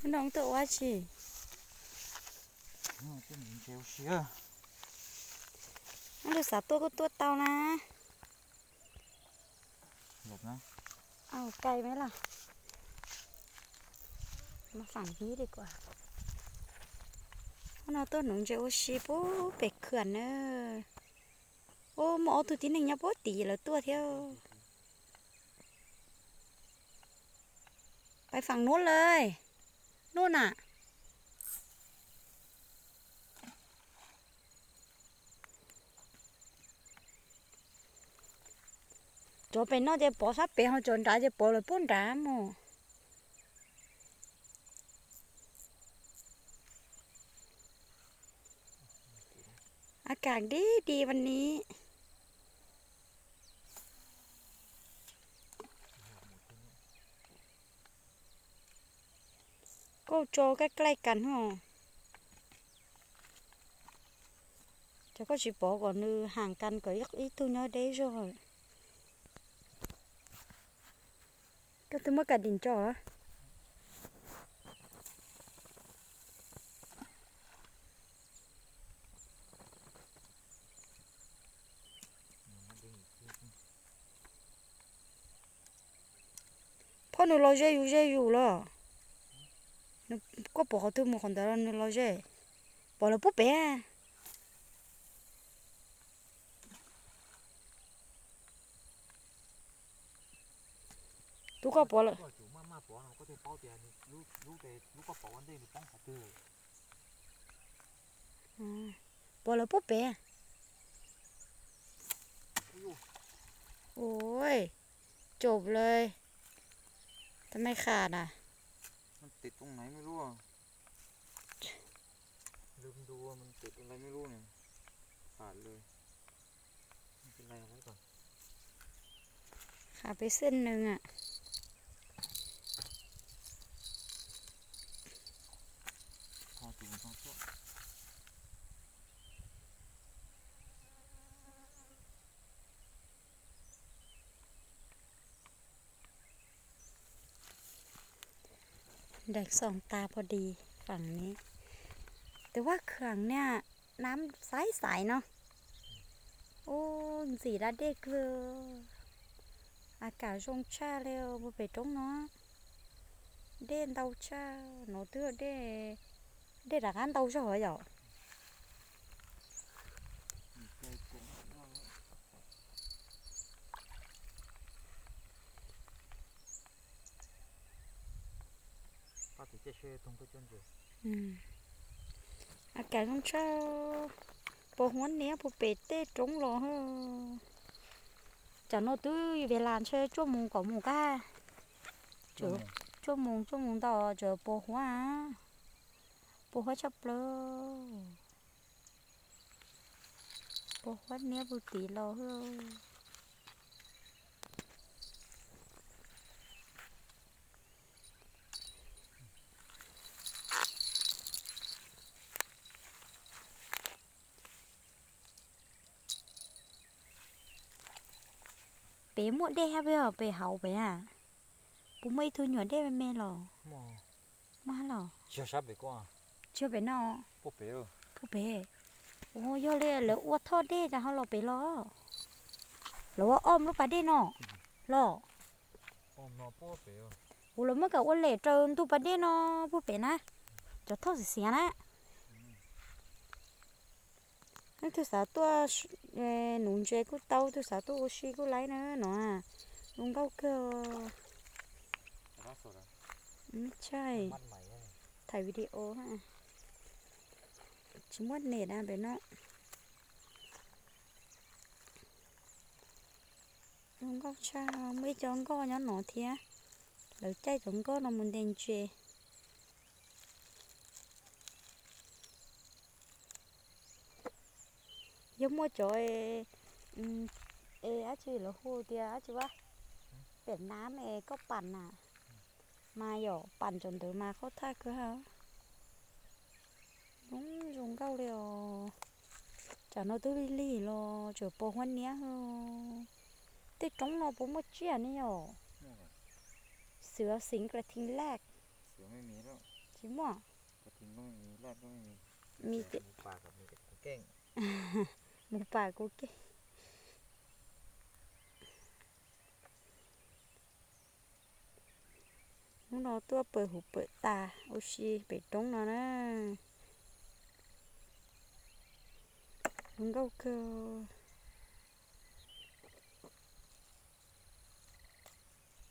Nub no tuaj ua tsi? Nub no xav tuaj kuj tuaj tau na. Cai me las. Mas faam hiv di kua. Nub no tuaj nuv ntses ua si pub pem khwm na. Ub, muaj ob tug tib neeg nyob puag tim lawv tuaj thiab. Pais faam nuav lawm. Nuav na. Cov pem no ces pov sab pem, ho cov nrad ces pov lawm puag nrad mus. A kas dib di vas ni. Koj tso kaj klaij kas no. Cov koj tsis pov kom nws haam kas kom ib tug nyob deb zog. Koj twb muab kas dim tso. Phauj, nws los ze yus ze yus los. Koj pov qhov twg mus qhov ntawd los nws los ze. Pov lawm puag pem. Tub koj pov lawm. Pov lawm puag pem. Ui, cov lawm. Tau me kham na. Kham peb xwb nws a. Nreeg xoom tas pov dis faam ni. Tus vaj kham niaj nab xaiv xaiv no. Ub, ntxim da dej kawg. A kas zoo tshaj li puag pem roob no. Dej ntau tshaj no twb dej, dej rov qab ntau zog yom. A kas zoo tshaj. Pos huab niab puag pem tej roob los. Tsam no twb vim las ntshe cuaj moos kaum moos qab. Cuaj moos, cuaj moos ntau, tseem pos huab, pos huab tshaj plaws. Pos huab niab puag tim los. Pem muaj dej hab peb, pem hauv pem a? Puas muaj ib tug nyuam dej me me los? Muaj los? Tsis yog pem no. Puag pem. Yog li lawv ua thoj dej cas ho los pem los? Lawv ua om lub pas dej no los? Kuv los muab kom ua lem raws ntug pas dej no puag pem na. Cov thoj xiav xiav na. Leej twg xav tuaj nuv ntses kuj tau, twg xav tuaj ua si kuj laib na no. Zoo nkauj kawg. Thaij video, tsis muaj net na pem no. Zoo nkauj tshaj, muaj ib co nkoj nyob no thiab. Lawv caij cov nkoj no mus ntes ntses. Yog muaj cov, dab tsi lawv hu tias dab tsi as, pem nab es koj pam na, mas yom, pam cov ntawd mas qhov thaj kawg. Zoo zoo nkauj li os. Tsam no twb lig lig los tseem pos huab niab. Tej roob no puas muaj tsiaj ne yom? Xwm xeev kla thing laj. Tsis muaj. Mus pas kuv keej. Hnub no tuaj pawm huv pawm tas ua si pem roob no na. Zoo nkauj kawg.